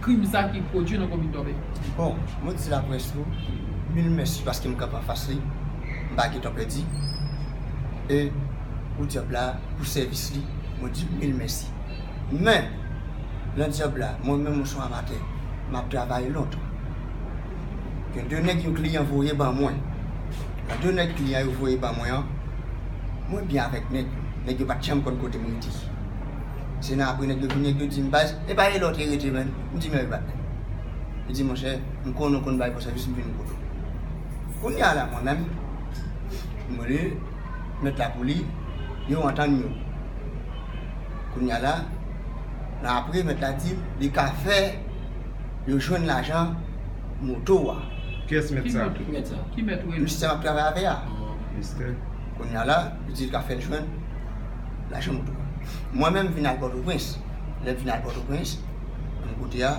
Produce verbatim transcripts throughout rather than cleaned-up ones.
krim sa ki pwodui nan komin Tòbè. Bon, mwen di laprès tou, mil mèsi paske m kanpe anfas li, m pa gentan pèdi. E pou dyab la, pou sèvis li, mwen di mil mèsi. Men, nan dyab la, mwen menm, mwen se yon amatè, m ap travay lontan. Gen de nèg yon kliyan voye ban mwen. Nan de nèg kliyan yo voye ban mwen an, mwen byen avèk nèg yo. Nèg yo pa t janm konn kote m rete. Se nan apre nèg yo vini, nèg yo di m, "Baz, e pa e lè w te rete, menm?" M di, "Men wi, patnè." Li di, "Monchè, m konnen w konn bay bon sèvis, m vin kote w." Kounye a la, mwen menm, m rele mèt la pou li, yo antann yo. Kounye a la, nan apre, mèt la di m li ka fè yo jwenn lajan moto a. Kiyès mèt sa? Ki mèt sa? Ki mèt ou rele? Mistè m ap travay avè a. Mistè. Kounye a la, li di li ka fè l jwenn lajan moto a. Mwen menm, m vin al Pòtoprens. Lè m vin al Pòtoprens, menm kote a,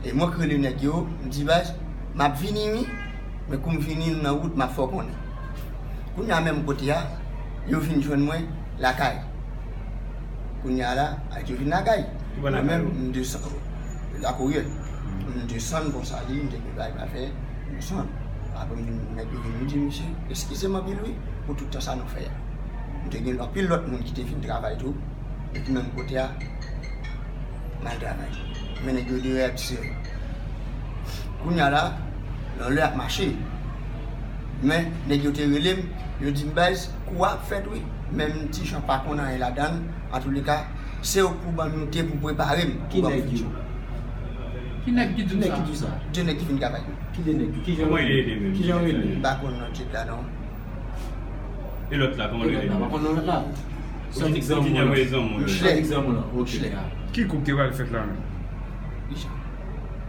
e mwen k rele nèg yo, m di, "Baz, m ap vini wi, men kou m vini, m nan wout, m ap fè w konnen." Kounye a menm kote a, yo vin jwenn mwen lakay. Kounye a la, yo vin lakay. Mwen menm, m desann, lakoryè. M desann Pon Sali, m te gen bagay m al fè, m desann. Apre m vin, nèg yo vin, m di, "Mesye, eskize m anpil wi, pou tout tan sa nou fè a." M te gen anpil lòt moun ki te vin travay tou. Epi menm kote a, m al travay. Men nèg yo deyò y ap tire. Kounye a la, lè lè ap mache. Men nèg yo te rele m, yo di m, "Baz, kou a ap fèt wi." Men m ti jan pa konn anyen ladan l. Antouleka, se yo k pou ban m te pou prepare m. Ki nèg yo? Ki nèg ki di w sa? De nèg ki vin travay. Ki de nèg yo? Ki jan yo rele? Ki jan yo rele? M pa konn non nèg la non. E lòt la, kòman l rele? Pa konn non lòt la. Sòt egzanp ou lan. Sòt egzanp ou lan. Ok. Ki kou k te pral fèt la menm?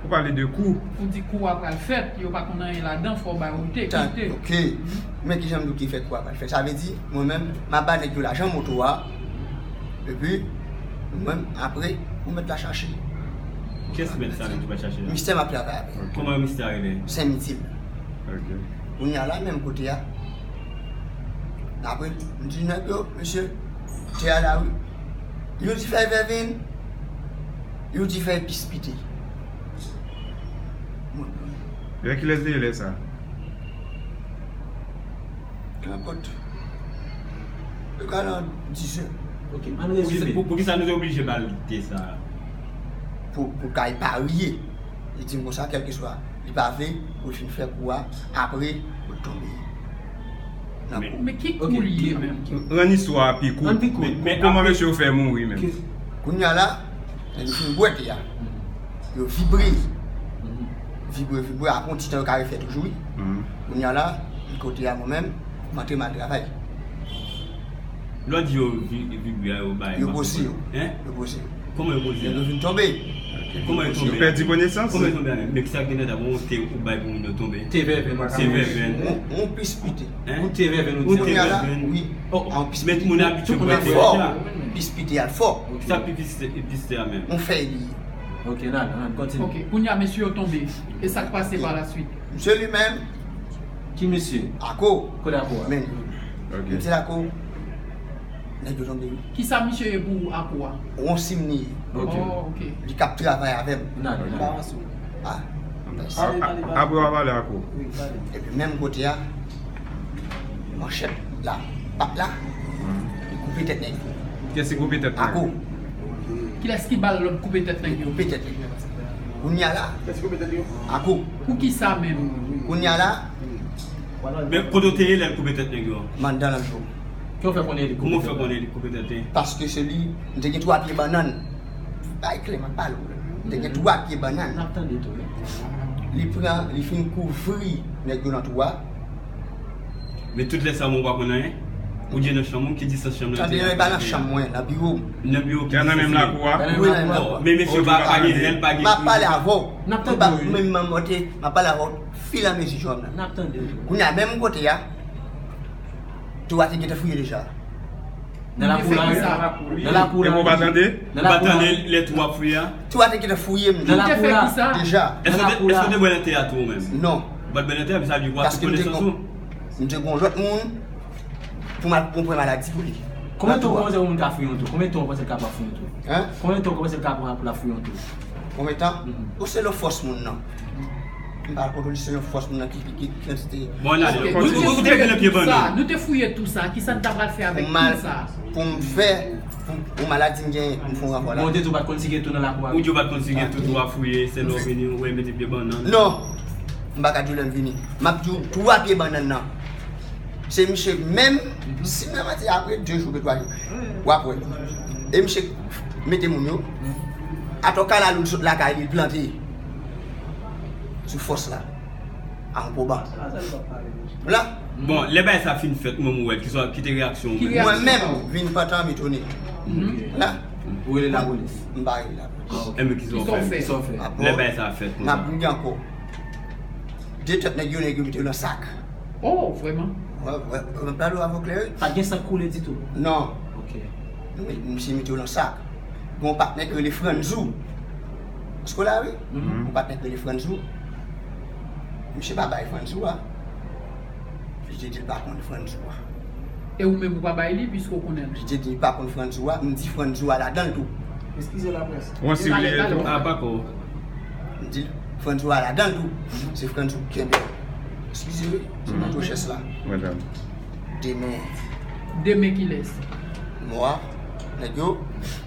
Ou pale de kou. Ou di kou a pral fèt, yo pa konn anyen ladan, fò w ba yo te kite. Ok. Men ki jan m di w ki fè kou a pral fèt. Sa vle di, mwen menm, m ap ba nèg yo lajan moto a. Epi, mwen menm, apre, ou mèt la chache. Kiyès mèt sa menm ki pral chache a? Mistè m ap travay avè l. Kòman mistè a rele? Sèmitil. Ok. Kounye a la, menm kote a. Apre, m di nèg yo, "Mesye, tè a la wi." Yo di fè vèvenn, yo di fè pispite. Mwen, Lè kilès de lè sa? Kenpòt. Yo ka nan dizè. Ok, ann rezime. Pou, pou, poukisa nou te oblije ba l te sa? Pou, pou kay parye. Li di m konsa, kèlkeswa, li pa vle pou l fin fè kou a, apre pou l tonbe. Nan kou. Men ki kou li ye menm? Rann istwa a pi kout. Rann pi kout. Men, men kòman mesye yo fè mouri menm? Kounye a la, nèg yo fin bwè te a. Yo vibre. Vibre, vibre, apre yon ti tan yo ka refè toujou, wi. Kounye a la, kote a mwen menm, m antre m al travay. Lè w di yo vi-, vibre a, yo bay. Yo poze yo. Hein? Yo poze yo. Kòman yo poze yo? Yo vin tonbe. Kòman yo tonbe? Yo pèdi konesans. Kòman yo tonbe a menm? Men ki sa k gen nan ta bon te ou bay pou moun yo tonbe? Te vèvenn. Te vèvenn. Yon, yon pispite. Hein? Yon te vèvenn ou di. Yon te vèvenn. Wi. Oh, yon pispite. Men moun abitye bwè te deja. Pispite a fò. Sa pi pispite a menm. Yon fèy li ye. Ok, n al, n al, kontinye. Ok, kounye a mesye yo tonbe. E sa k pase pa la swit? Misye li menm. Ki mesye? Ako. Kote Ako a? Men. Ok. Misye Ako. Nèg yo tonbe wi. Kisa misye ye pou Ako a? Yon sim li ye. Ok. Oh, ok. Li k ap travay avè m. N al, n al. Ah. Apre w a pale Ako. Epi menm kote a, manchèt la, pat la, li koupe tèt nèg yo. Kiyès ki koupe tèt nèg yo? Ako. Kilès ki ba l lòd koupe tèt nèg yo? Koupe tèt nèg yo. Kounye a la. Kiyès ki koupe tèt yo? Ako. Poukisa menm? Kounye a la. Men kote w te ye lè l koupe tèt nèg yo? M anndan nan biwo. Kòman w fè konnen li koupe tèt? Kòman w fè konnen li koupe tèt li? Paske se li, m te gen twa pye bannann. Bay klè, m ap pale w. M te gen twa pye bannann. N ap tande tou, wi. Li pran, li fin kouvri nèg yo nan twou a. Men tout lè sa, mwen pa konn anyen. Ou di nan chanm ou, ki distans chanm nan te? Tande, e pa nan chanm mwen, nan biwo m. Nan biwo, ki distans li? Nan menm lakou a? Wi, nan menm lakou a. Men mesye pa, pa gen zèl, pa gen. M ap pale avè w. N ap tande w, wi. Menm mwen monte, m ap pale avè w, filanmezi jòm nan. N ap tande w. Kounye a, menm kote a, twou a te gentan fouye deja. Nan lakou la, wi. Nan lakou la. Epi w pa tande? Ou pa tande lè twou ap fouye a? Twou a te gentan fouye m. Nan lakou la. Deja. Èske w te, èske w te bwè nan tè a tou ou menm? Non. Ou pa t bwè nan tè a, men sa vle di ou pa sou konesans ou. Paske m te gon, m te gon lòt moun pou m al pran maladi pou li. Konbyen tan w panse yon moun ka fouye yon twou? Konbyen tan w panse l ka pran fouye yon twou? Hein? Konbyen tan w panse l ka pran pou l ap fouye yon twou? Konbyen tan? Ou se yon fòs moun nan. M pa kontwole se yon fòs moun nan ki, ki, ki kantite. Bon, la, ok, nou te fouye tout sa. Nou te fouye tout sa. Kisa n ta pral fè avèk tout sa? Pou m fè, pou, pou maladi m genyen, pou m fè yon ranvwa la. Bon, ou te di w pa t konn si gen tou nan lakou a. Ou di w pa t konn si gen tou, tou a fouye, se lè w vini, ou wè mete pye bannann. Non. M pa ka di w lè m vini. M ap di w twa pye bannann nan. Se misye menm, si m nan manti apre de jou, de twa jou. W ap wè. E misye mete moun yo. Atò kalalou l sot lakay li, l plante sou fòs la. A yon poban. La. Bon, lè bagay sa fin fèt, ou menm ou wè, ki sa, ki te reyaksyon ou menm? Mwen menm, vin pantan, m etone. La. Ou rele lapolis? M pa rele lapolis. Enben, ki sa w fè? Ki sa w fè? Lè bagay sa fèt konsa. M ap vin ankò. De tèt nèg yo, nèg yo mete yo nan sak. Oh, vrèman? Wè, wè, wè, m ap pale avè w klè, wi. Pa t gen san k koule ditou? Non. Ok. Misye mete yo nan sak. Gen yon patnè ki rele Franzou. Èske w la, wi? Yon patnè ki rele Franzou. Misye pa bay Franzou a. Li te di l pa konn Franzou a. E ou menm ou pa bay li, piske w konnen l? Li te di li pa konn Franzou a, m di Franzou a ladan l tou. Eskize laprès. Ou an sivile tou? A, pa ko. M di Franzou a ladan l tou. Se Franzou ki kenbe. Eskize, wi. Se nan tou chès la. Demen. Demen kilès? Mwa, nèg yo,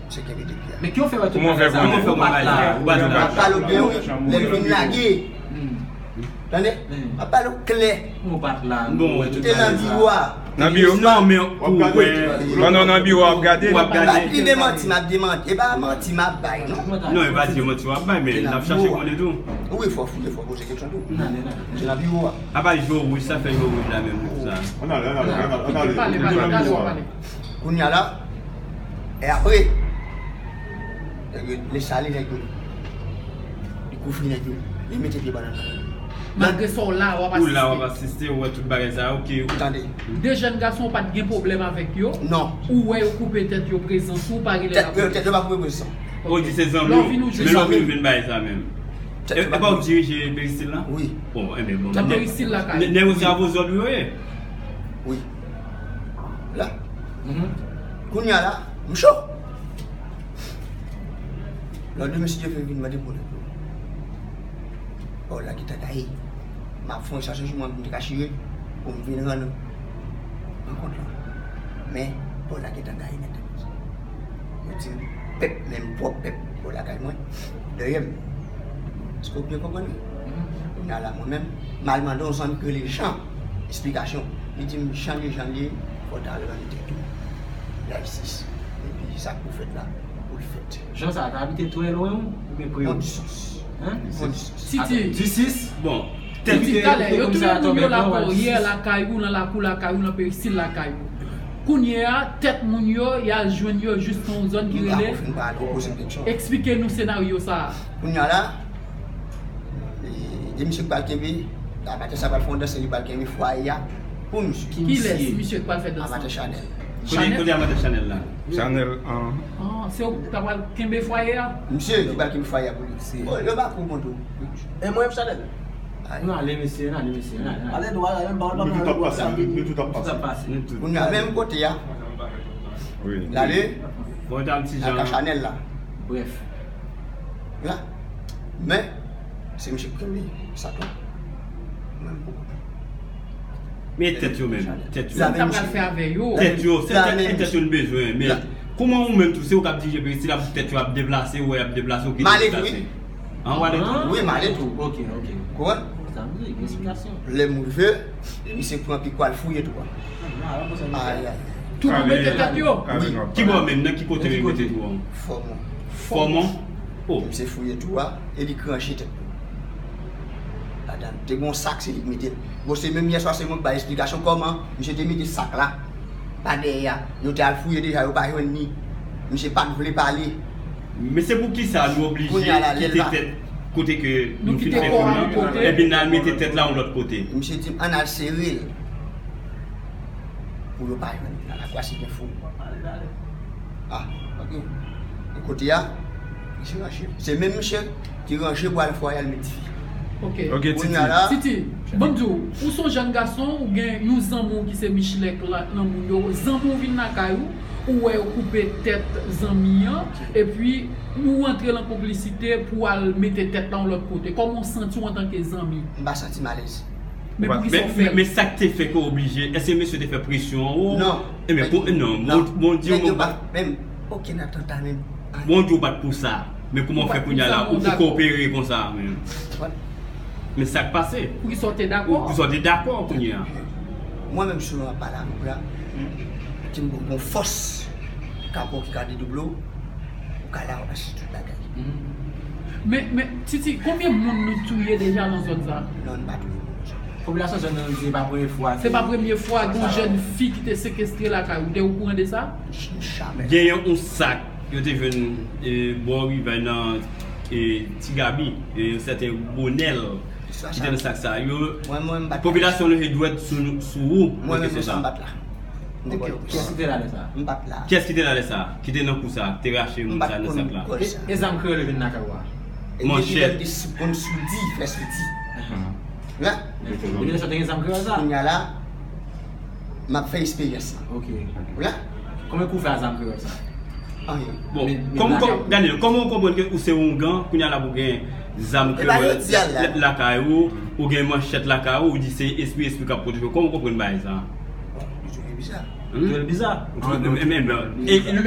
se kenbe depi a. Men ki w fè wè tout bagay sa? Kouman w fè konnen? Ou pa t la. Ou pa t la. M ap pale w byen, wi. Lè l vin lage. Tande? M ap pale w klè. Ou pa t la. Bon, ou te nan biwo a. Nan biwo? Non, men ou wè. Pandan w nan biwo w ap gade? W ap gade. M ap demanti, m ap demanti. E pa manti m ap bay, non. Non, e pa di manti w ap bay, men n ap chache konnen tou. Wi, fò fouye, fò poze kesyon tou. Ou te nan biwo a. Apa jwo wouj, sa fè jwo wouj la menm, sa. Ann ale, ann ale, ann ale, ann ale. Kounye a la, e apre, nèg yo, li sale nèg yo. Li kouvri nèg yo. Li mete pye bannann nan. Malgre sa, w la, w ap asiste. Ou la, w ap asiste, ou wè tout bagay sa, ok. Tande. De jèn gason, ou pa t gen pwoblèm avèk yo? Non. Ou wè yo koupe tèt yo prezans ou, ou pa rele lapolis? Tèt yo, tèt yo pa koupe prezans. Ou di se zanmi w, men lè w vin ou jwenn bagay sa menm. E pa ou dirije peristil la? Wi. Bon, enben, bon. Nan peristil lakay. Nèg yo se avozòb yo ye? Wi. La. Kounye a la, m cho. Lòt demen, si Dye vle, vin mande pou nou. Pawòl la gentan gaye. M ap fè yon chache sou mwen pou m te ka chire, pou m vin rann rankont lan. Men, pawòl la gentan gaye nèt. Yo di m, pèp, menm pwòp pèp, pawòl la gaye mwen, dèyè m. Èske w byen konprann? Kounye a la, mwen menm, m al mande yon zanmi ki rele Jan esplikasyon. Li di m, Jan li ye, Jan li ye, fò w ta al rann tèt ou. L al sis. Epi sa k pou fèt la, pou l fèt. Jan sa a ta abite trè lwen ou, oubyen pre ou? Yon disis. Yon disis. Titi. Disis? Bon, tèt. Titi, talè, yo touye moun yo lakay ou, yè lakay ou, nan lakou lakay ou, nan peristil lakay ou. Kounye a, tèt moun yo, y al jwenn yo jis nan yon zòn ki rele. Eksplike nou senaryo sa a. Kounye a la, e, e misye k pral kenbe, amatè sa pral fè yon dans, li pral kenbe fwaye a pou misye. Kilès misye k pral fè dans lan? Amatè Chanèl. Kote, kote amatè Chanèl la? Chanèl, an. Ah, se ou k ta pral kenbe fwaye a? Misye ki pral kenbe fwaye a pou li. Oh, yo pa kou kontou. E mwen, Chanèl. N ale, mesye, n ale, mesye, n ale, n ale. Ale dwat, ale, m pa, m pa, nou tout ap pase, nou tout ap pase. Kounye a, menm kote a. Wi. L ale. Bon, dam ti jan. Lakay Chanèl la. Brèf. La. Men, se misye k kenbe sak la. Mwen, m poko. Men tèt yo menm, tèt yo. Sa n ta pral fè avè yo? Tèt yo, se tèt, e tèt yo n bezwen, men kòman ou menm tou, se ou k ap dirije peyi, si l ap tèt yo ap deplase, ou wè y ap deplase, ou kite deplase. An, w ale tou? Wi, m ale tou. Ok, ok. Konprann? Sa vle di, gen esplikasyon. Lè m rive, misye pran pik, al fouye tou a. Ay, ay. Tout moun mete tèt yo? Wi. Ki bò menm, nan ki kote menm mete tou a? Fòmon. Fòmon? Oh. Misye fouye tou a, e li kranje tèt. Ladan, te gen yon sak, se li k mete l. Bon, se menm yè swa, se mwen k bay esplikasyon kòman misye te mete sak la pa dèyè a. Yo te al fouye deja, yo pa jwenn li. Misye pa t vle pale. Men se poukisa nou oblije kite tèt kote ke nou fin fè fou nan, epi n al mete tèt la yon lòt kote? Misye di m, ann al sere l. Pou yo pa jwenn nan lakou a, si gen fou. Ah, ok. Kote a, misye ranje. Se menm misye ki ranje bwa l fwaye a, l met dife. Ok. Ok, Titi. Kounye a la. Titi, ban m di w, ou se yon jèn gason, ou gen yon zanmi w ki se Michlè k la, nan moun yo. Zanmi w vin lakay ou, Ou wè yo koupe tèt zanmi an, epi ou antre lan konplisite pou al mete tèt la yon lòt kote. Kòman w santi w antanke zanmi? M pa santi m alèz. Men poukisa w fè l? Men sa k te fè ke w oblije, èske mesye te fè presyon an ou? Non. Ebyen, pou, non, bon, bon, di w, menm okenn atanta menm. Bon, di w pa t pou sa. Men kòman w fè kounye a la, ou koopere konsa menm? Men sa k pase? Poukisa w te dakò? Poukisa w te dakò kounye a? Mwen menm sou non pa la, la. Ki m bon fòs. Kapon ki ka dedouble w. Ou ka la w achte tout bagay. Men, men, Titi, konbyen moun nou touye deja nan zòn sa? Non, nou pa touye moun. Popilasyon zòn nan di se pa premye fwa. Se pa premye fwa gen yon jèn fi ki te sekestre lakay ou. Ou te okouran de sa? Jamè. Genyen yon sak yo te jwenn bò rivyè nan Ti Gabi, yon sèten Bonèl ki te nan sak sa. Yo, popilasyon leve dwèt sou ou nan kesyon sa. Kiyès ki te la lè sa? M pa t la. Kiyès ki te la lè sa? Ki te nan kou sa? Ki te rache moun sa nan sak la? E zam kreyòl yo vin lakay ou a? Manchèt. Depi lè m te sot di fè soti. Depi lè sa te gen zam kreyòl sa? Kounye a la, m ap fè eksperyans lan. Ok. Ou la? Konbyen kou fè a zam kreyòl sa? Anyen. Bon, kòman, Daniel, kòman w konprann ke ou se oungan, kounye a la pou gen zam kreyòl lakay ou, ou gen manchèt lakay ou, ou di se espri, espri k ap pwoteje w. Kòman w konprann bagay sa? Bon, li twouve biza. Twouve l biza.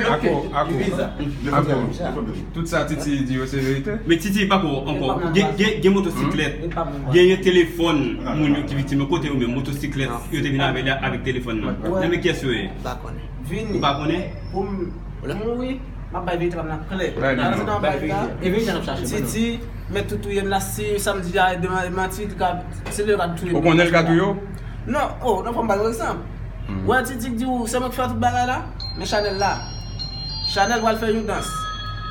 Akoz, akoz, akoz. Tout sa Titi di yo se verite. Men Titi, pa ko ankò. Gen motosiklèt, genyen telefòn moun yo ki viktim yo. Kote yo menm, motosiklèt yo te vin avè l avèk telefòn nan? Nan men kiyès yo ye? Ou pa konnen? Pou m mouri, m ap bay verite pa m nan klè. E verite n ap chache. Titi, mèt tou touye m la, si samdi a demen manti, li ka, se li yo ka touye m. Ou konnen l ka touye w? Non, oh, non, fò m ba nou egzanp. Wè Titi k di w se mwen k fè tout bagay la, men Chanèl la. Chanèl pral fè yon dans.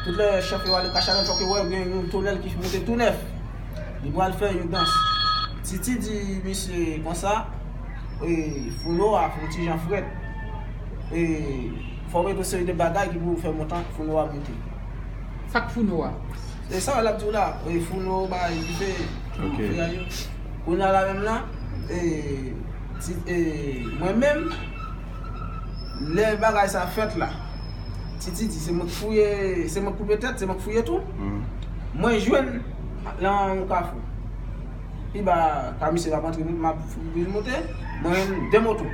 Tout lè chèf yo ale ka Chanèl, fòk yo wè gen yon Tonèl ki moute tou nèf. Li pral fè yon dans. Titi di misye konsa, e, founo a fè yon ti jan frèt. E, fò w mete yon seri de bagay ki pou fè montan founo a moute. Sa k founo a? E sa w ap di w la, e founo bagay ki fè fè a yo. Kounye a la menm lan, e, ti, e, mwen menm, lè bagay sa fèt la, Titi di se mwen k fouye, se mwen k koupe tèt, se mwen k fouye tou. Mwen jwenn lan yon kafou. Pi ba, ka misye k ap antre, m ap vin moute, mwen jwenn de moto.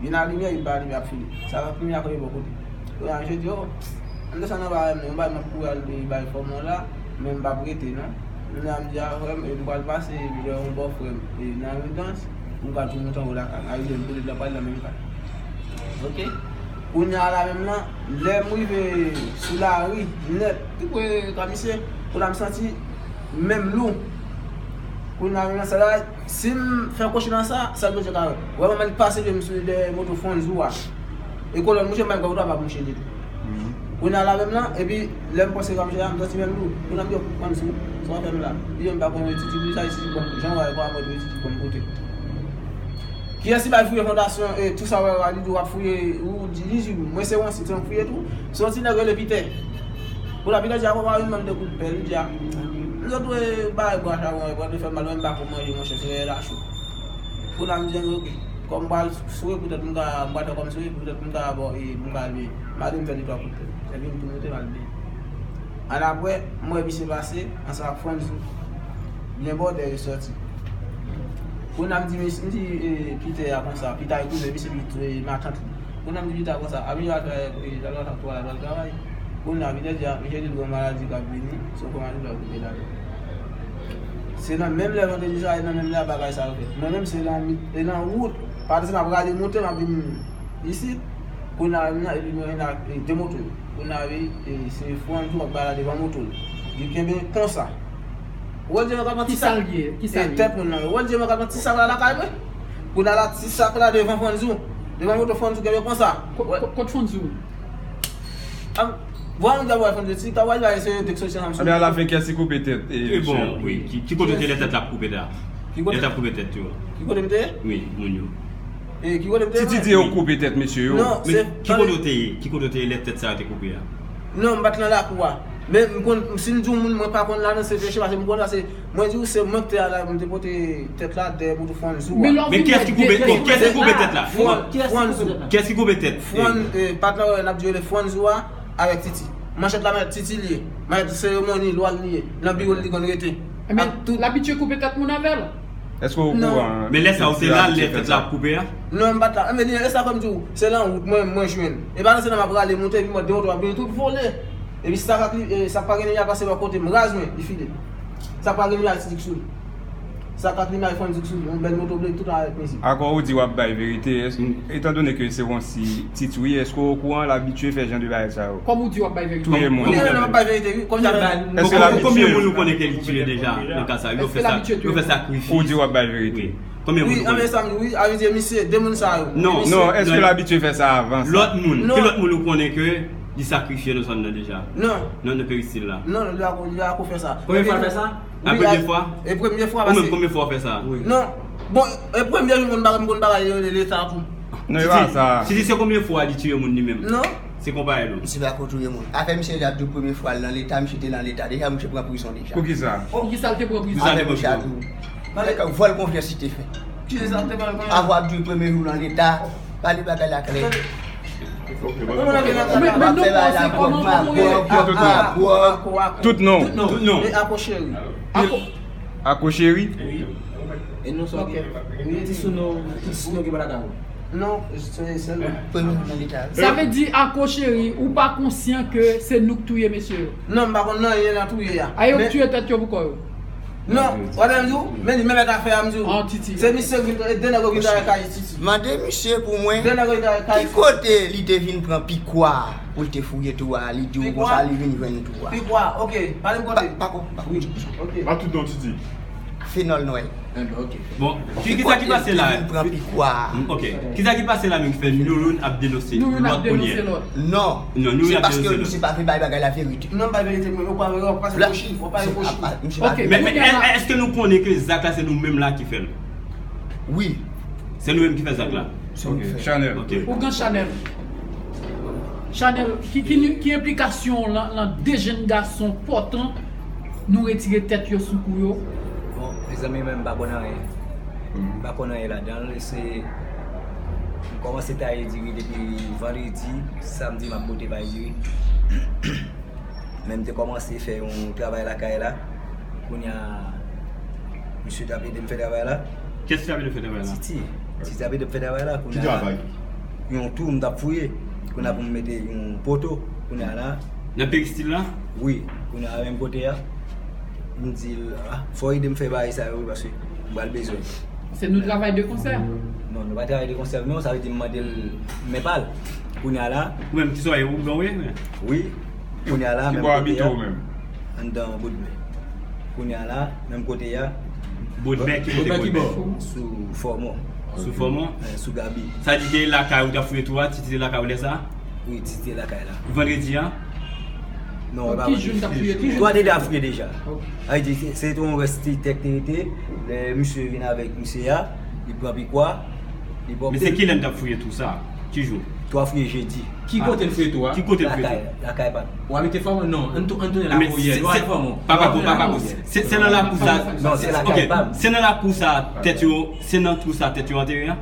Youn alimyè, youn pa alimyè ap file. Sa pa premye a kote bò kote. Kounye a misye di, oh, ann desann anba avè m non, yon bagay m ap kouri al bay fò mwen la, men m p ap rete non. Kounye a m di a frè m, e m pral pase, epi lè yon bò frè m, e nan yon dans, m pral tou monte anwo lakay, a rive m kote l ap pale nan menm kay. Ok? Kounye a la menm lan, lè m rive sou lari, nèt, tou pre ka misye, kounye a m santi men m lou. Kounye a menm lan, sa la, si m fè kwochi nan sa, sèl Bondye ka wè. Wè manman li pase pye m sou dèyè moto Fonzou a. E kolòn mouche, m pa gen moto a pa mouche ditou. Kounye a la menm lan, epi lè m panse ka mouche a, m santi men m lou. Kounye a m di, yo, Fonzou, sa w ap fè m la? Li di, m pa konnen, Titi, li sa, Titi, bon, jan w wè, pa mwen, Titi, bon, kote. Kiyès ki bay fouye fondasyon, e, tou sa w wè, li di w ap fouye, ou di, li di, mwen se yon sit, se yon fouye tou. Se yon ti nèg rele Pitè. Kounye a Pitè di, a, papa, vin ban m de kout pèl, li di, a, m sot dwe bay bwa chabon, e, bwa de fè mal, mwen m pa ko manje, monchè, se la cho. Kounye a m di, ok, kòm m pral swe, poutèt m ka, m pral fè kòm swe, poutèt m ka, bon, e, m ka leve. M ale m fè de twa kout pèl. Epi m tou moute, m al byen. Annapre, m wè misye pase, ansanm ak Franz, byen bò dèyè sòti. Kounye a m di, m di, e, Pitè a konsa, Pitè a kouzen, misye pi, e, matant li. Kounye a m di Pitè a konsa, a misye al travay, e, al travay, al travay. Kounye a Pitè di, a, misye di l gen yon maladi k ap vini, se yon fò maladi l ap vini la. Se nan menm lè vandredi sa, e nan menm lè a bagay sa yo fèt. Mwen menm se nan, e nan wout, pa desann ap rale moute, m ap vin isit. Kounye a, epi mwen vin ak, e, de moto. Kounye a, e, se Franz tou k ap balade devan moto l. Li kenbe konsa. Ou wè l di mwen k ap pran ti sak. Kisa l ye? Kisa l ye? Tèt moun nan. Ou wè l di mwen k ap pran ti sak la lakay mwen. Kounye a la ti sak la devan Franz ou. Devan moto Franz ou kenbe konsa. Kot Franz ou? Vwa nou ta wè Franz ou ti ta wè l se te k soti ansanm. Anben alafen kiyès ki koupe tèt? E bon, wi. Ki kote w te lè tèt la ap koupe la? Lè t ap koupe tèt yo. Ki kote m te ye? Wi, moun yo. E ki kote m te ye? Titi di yo koupe tèt mesye yo. Non, men ki kote w te ye? Ki kote w te ye lè tèt sa yo te koupe a? Non, m pa t nan lakou a. Men m konn, si m di w moun, mwen pa konn ladan se peche, paske m konn sa se, mwen di w se mwen ki te al la, m te pote tèt la dèyè bout Franz ou a. Men kiyès ki koupe, kiyès ki koupe tèt la? Fran-, Franz ou. Kiyès ki koupe tèt? Franz, eh, patnè w n ap di rele Franz ou a, avèk Titi. Manchèt la, manchèt Titi li ye. Manchèt seremoni, lwa li ye. Nan biwo l li konn rete. Ak tout. L abitye koupe tèt moun avè l. Èske w okouran? Men lè sa yo te la, lè tèt la ap koupe a? Non, m pa t la. Men lè sa, kòm di w, se nan wout mwen, mwen jwenn. E pa nan se nan m ap rale monte, epi mwen demoto ap vini tout vole. Epi sa k ap li, e, sa k pa gen limyè pase bò kote m, raz mwen, li file. Sa k pa gen limyè, ti dik sou li. Sa k ak limyè, fon dik sou li. Yon bèl moto ble, tout avèk mizik. Akò ou di w ap bay verite, èske, etandone ke se yon si Titi w ye, èske w okouran l abitye fè jan de bagay sa yo? Kòm ou di w ap bay verite. Touye moun. Wi, non, non, m ap bay verite, wi. Kòm sa fè. Èske l abitye? Konbyen moun ou konnen ke li tiye deja nan ka sa? Yo fè sa, yo fè sakrifis. Ou di w ap bay verite. Wi. Konbyen moun ou konnen? Wi, anben sa m di, wi, a vle di misye, de moun sa yo. Non. Non, èske l abitye fè sa avan sa? Lòt moun, ki lòt moun ou konnen ke li sakrifye nan zòn nan deja? Non. Nan, nan peristil la? Non, li pa ko, li pa ko fè sa. Konbyen fwa l fè sa? A, premye fwa? E premye fwa. Ou menm, konbyen fwa w fè sa? Non. Bon, e premye jou m konn bagay, m konn bagay yo rele leta tou. Non, e pa sa. Titi, se konbyen fwa li tiye moun li menm? Non. Se konpayi nou. Misye pa ko touye moun. Afè misye deja tou premye fwa l nan leta, misye te nan leta deja, misye pran prizon deja. Poukisa? Poukisa l te pran prizon? Afè misye a tou. Nèg vòl konfyans li te fè. Kisa l te vòl konfyans? Avwa ap di premye jou nan leta, pale bagay la klè. Ok, bon. Men, men non, se kòman, kòman w ye? Tout non. Tout non. E Ako Cheri. Ako. Ako Cheri? E non, sa, ok. Ti sou non, ti sou non ki pa lakay ou. Non, se sèl. Premye nan leta. Sa vle di, Ako Cheri, ou pa konsyan ke se nou k touye mesye yo? Non, m pa konn nan anyen nan touye a. A yo k touye tèt yo pou kò yo? Non, w ap di w, men li menm afè a, m di w. Se misye ki vin, de nèg yo vin travay kay Titi. Mande misye pou mwen, ki kote li te vin pran pikwa pou l te fouye twou a, li di w konsa li vin jwenn twou a. Pikwa, ok, pale m kote. Pa, pa, pa, ok. Pa tout non, Titi. Fenòl Nwèl. Bon, ki, kisa ki pase la? Vin pran pikwa. Ok. Kisa ki pase la menm ki fè Nouroun ap denonse lòt kounye a? Non. Non, Nouroun ap denonse lòt. Se paske misye pa vle bay bagay la verite. Non, bay verite, mwen, ou pa, ou pa kochi, ou pa kochi. Ok, men, men, èske nou konnen ke zak la se nou menm la ki fè l? Wi. Se nou menm ki fè zak la? Ok, Chanèl. Ok. Ougan Chanèl. Chanèl, ki, ki, ki enplikasyon w lan, lan de jèn gason pòtan nou retire tèt yo sou kou yo? Bon, mezanmi, mwen, m pa konn anyen. M pa konn anyen ladan l. Se, m kòmanse taye diri depi vandredi, samdi m ap bote pay diri. Men m te kòmanse fè yon travay lakay la. Kounye a, misye t ap ede m fè travay la. Kiyès ki t ap ede w fè travay la? Titi. Titi t ap ede m fè travay la. Kounye a, yon twou m t ap fouye. Kounye a pou m mete yon poto. Kounye a la. Nan peristil la? Wi. Kounye a, menm kote a. M di l, ah, fò w ede m fè bagay sa yo, paske m pral bezwen l. Se nou travay de konsè? Non, nou pa travay de konsè, non, sa vle di m mande l men pa l. Kounye a la. Ou menm, kisa w ye, ougan w ye? Wi. Kounye a la, menm kote a. Ki bò w abite ou menm? Anndan Bodmè. Kounye a la, menm kote a. Bodmè, ki kote Bodmè? Sou Fòmon. Sou Fòmon? Eh, sou Gabi. Sa di te lakay ou t ap fouye twou a, Titi te lakay ou lè sa? Wi, Titi te lakay la. Vandredi a? Non, e pa vandredi. Twou a te deja fouye deja. Sa vle di, se, se te yon rès ti tè k te rete. Lè misye vin avèk misye a, li pran pikwa, li pòte l. Men se kilè n t ap fouye twou sa? Ki jou? Twou a fouye jedi. Ki kote n fouye twou a? Ki kote n fouye twou? Lakay, lakay pa m. Ou a mete Fòmon? Non, ann tou-, ann tounen lakou yè. Nou al Fòmon. Pa, pa, pa, pa, pa. Se, se nan lakou sa. Non, se lakay pa m. Se nan lakou sa tèt yo, se nan twou sa tèt yo antere a?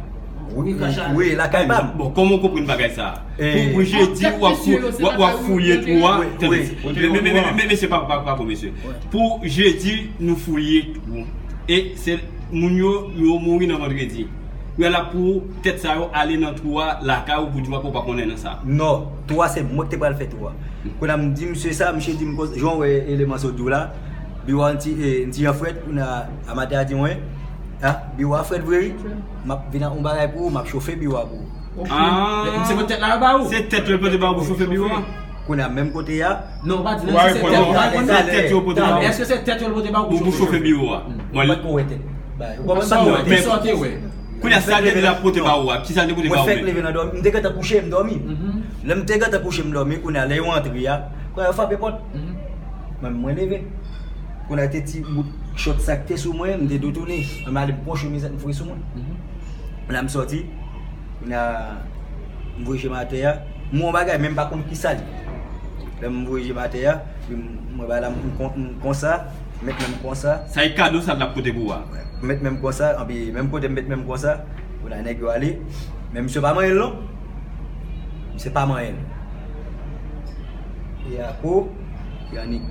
Wi, wi, lakay pa m. Bon, kòman w konprann bagay sa a? Pou, pou jedi, w ap fou-, w ap, w ap fouye twou a. Tande, men, men, men, men, mesye, pa, pa, pa, pa, mesye. Pou jedi, nou fouye twou. E se moun yo, yo mouri nan vandredi. Yo la pou tèt sa yo ale nan twou a, lakay ou pou di w pa, ou pa konnen nan sa. Non, twou a se mwen ki te pral fè twou a. Kounye a m di misye sa, misye di m koz-, jan w wè eleman sa w di w la, biwo a yon ti, e, yon ti jan frèt, kounye a, a maten a di mwen, ah, biwo a frèt vre wi. M ap vin ak yon bagay pou ou, m ap chofe biwo a pou ou. Ok. Ah. Men se pou tèt la yo ba ou? Se tèt yo pote ba ou pou chofe biwo a? Kounye a menm kote a. Non, ou pa di nan si se tèt yo. Ou pa di nan si se tèt yo pote ba ou. Èske se tèt yo pote ba ou pou chofe biwo a? Bon, ou pa t ko wè tèt. Ou pa t ko wè tèt. Kounye a sa tèt la pote ba ou a, kisa l te pote ba ou menm? Mwen fèk leve nan dòmi, m te gentan kouche, m dòmi. Lè m te gentan kouche, m dòmi, kounye a lè yo antre a, kounye a yo frape pòt. Mwen, mwen leve. Kounye a te ti bout chòt sa k te sou mwen, m te detounen. Mwen ale m pran chemiz m voye sou mwen. Kounye a m sòti. Kounye a, m voye je m atè a. M wè yon bagay, men m pa konn ki sa l ye. M voye je m atè a, epi m wè bagay la, m kon- m konsa, met men m konsa. Sa e kado sa l ap pote pou ou a? Met men m konsa, anpi menm kote m met men m konsa, pou la nèg yo ale. Men misye pa manyen l non. Misye pa manyen l. E ako, yo annik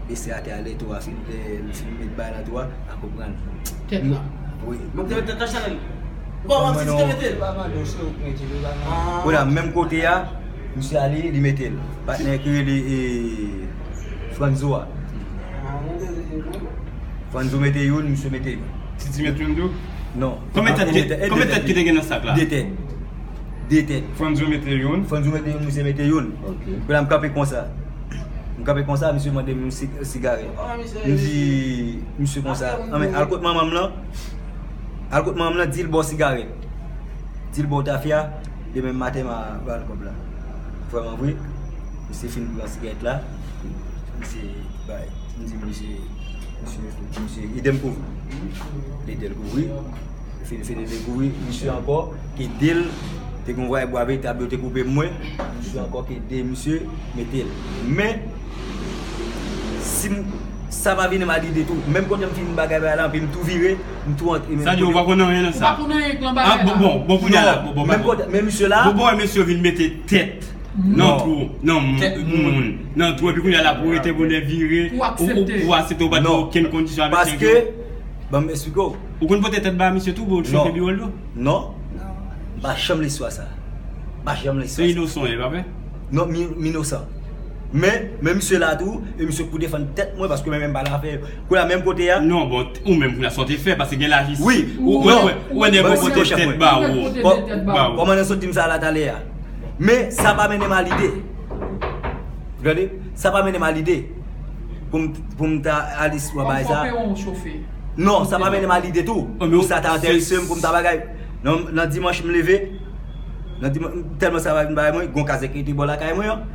bese atè a, lè tou a fin, lè m fin met bagay la tou a, ako pran l. Tèt la. Wi. Mwen te mete tèt la chanèl. Bon, mwen ti te mete l. Kounye a, menm kote a, misye ale, li mete l. Patnè ki rele, e, Franzo a. Franzo mete youn, misye mete youn. Titi mete youn tou? Non. Konbyen tèt ki te gen nan sak la? De tèt. De tèt. Franzo mete youn. Franzo mete youn, misye mete youn. Ok. Kounye a m kanpe konsa. M kanpe konsa, misye mande m si- sigarèt. M di misye konsa, anben, al kot manman m lan. Al kot manman m lan, di l ba w sigarèt. Di l ba w tafya. Demen maten, m a ba l kòb la. Vrèman vre, misye fin pran sigarèt la. Misye bay. M di misye, misye, misye ede m kouvri. Li ede l kouvri. Fini, fini dekouvri misye ankò, ki ede l, te gen yon vwayè bwa vetab yo te koupe mwen, misye ankò ki ede misye mete l. Men, si m- sa pa vini m a lide tou, menm kote m fin bagay bagay la, anpi m tou vire, m tou antre. Sa di ou pa konn anyen nan sa? Ou pa konn anyen k lan bagay la. Bon, bon, bon, kounye a la, bon, bon, men kote, men misye la. Bon, bon, mesye vin mete tèt nan twou, nan moun, nan twou, epi kounye a la pou rete bonè vire, ou aksepte, ou pa gen okenn kondisyon avèk nèg yo. Paske, ban m eksplike w. Ou konn pote tèt ba misye tou, pou l chofe biwo l tou? Non. M pa janm lespwa sa. M pa janm lespwa sa. Se inosan, e pa vre? Non, m inosan. Men, men misye la tou, e misye pou defann tèt mwen, paske mwen menm pa nan afè yo. Kounye a, menm kote a. Non, bon, ou menm, kounye a, sa w te fè, paske gen lajistis. Wi, ou wè, ou wè nèg yo pote tèt ba ou. Kòmandan sot di m sa la talè a. Men, sa pa mennen m a lide. Gade, sa pa mennen m a lide. Pou m, pou m ta al istwa bagay sa. Non, sa pa mennen m a lide tou. Pou sa ta enterese m, pou m ta bagay. Nan, nan dimanch m leve. Nan dimanch, tèlman sa pa vin bay mwen, gon kazèk ki te bò lakay mwen an.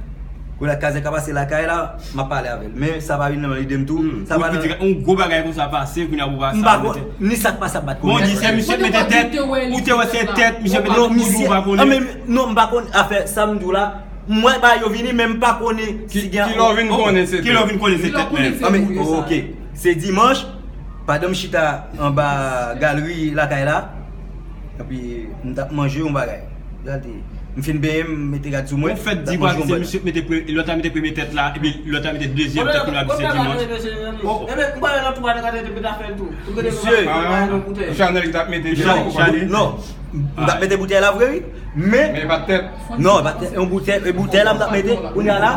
Kounye a kazèk a pase lakay la, m ap pale avè l. Men sa pa vin nan lide m tou. Sa pa nan yon gwo bagay konsa pase, kounye a pou pase. M pa konn ni sa k pase ap bat kounye a. Bon, di se misye mete tèt, ou te wè se tèt, misye mete tèt, ou di ou pa konnen. Non, m pa konn afè sa m di w la. M wè bagay yo vini, men m pa konnen si gen. Ki lè w vin konnen se tèt? Ki lè w vin konnen se tèt menm? Anben, ok. Se dimanch, pandan m chita anba galri lakay la, epi m t ap manje yon bagay. Gade, m fin benyen m, m mete rad sou mwen. Ou fèt di pa se misye k mete pre- lòt la mete premye tèt la, epi lòt la mete dezyèm tèt, kounye a di se dimanch. Ebyen, m pa wè nan twou a, nan katè te mete afè l tou. Misye. Misye Anèl ki t ap mete. Misye Anèl ki t ap mete. Non. M t ap mete boutèy la vre, wi. Men. Men e pa t tèt. Non, e pa t tèt. Yon boutèy, e boutèy la m t ap mete. Kounye a la.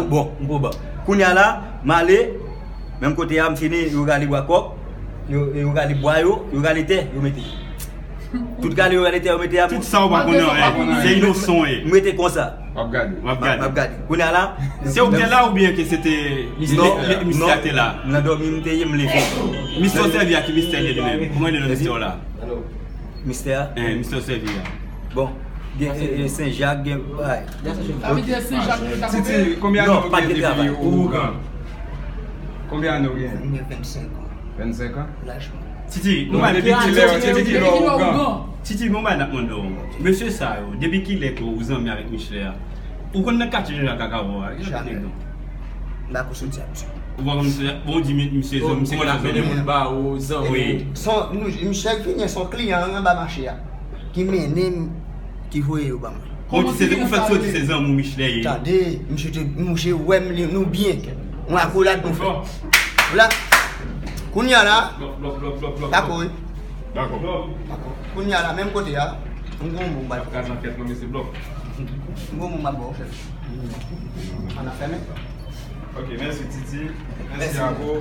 Bon, bon, bon. Kounye a la, m ale. Menm kote a, m fini, yo rale bwa kòk. Yo, yo rale bwa yo, yo rale tè, yo mete. Tout rale yo rale tè, yo mete a. Tout sa ou pa konnen anyen. Se inosan w ye. M rete konsa. W ap gade. W ap gade. M ap gade. Kounye a la. Se ou ki te la oubyen ke se te misye a te la? Nan dòmi m te ye, m leve. Mistè w sèvi a ki mistè l ye li menm? Kòman rele non mistè w la? Mistè a? Eh, mistè w sèvi a. Bon, gen Sen Jak, gen bay. Titi, konbyen ane w gen depi w ougan? Konbyen ane w gen? Mwen gen vennsenk an. Vennsenk an? Laj mwen. Titi, nou pa depi kilè, depi kilè w ougan? Titi, bon, bay n ap mande w. Mesye sa yo, depi kilè ke w zanmi avèk Michlè a? Ou konn nan katye Jan Jak ak Avò a? Jamè. M pa ko soti ak misye. Ou pa konn misye? Bon, ou di misye zanmi, misye zanmi. Ou konn ap mennen moun ba ou, zanmi. Wi. Misye vini, se yon kliyan anba mache a ki mennen m, ki voye yo ba mwen. Bon, ou di se ou fèk soti, se zanmi w Michlè ye. Tande, misye te, misye wè m, nou byen. Yon akolad nou fè. Vla. Kounye a la. Dakò, wi. Dakò. Kounye a la, menm kote a, m gon bon bal. Kaz an kèt nan mesye blòk. M gon bon bal bò, chèf. Ann ap fèmen. Ok, mèsi Titi. Mèsi Ako.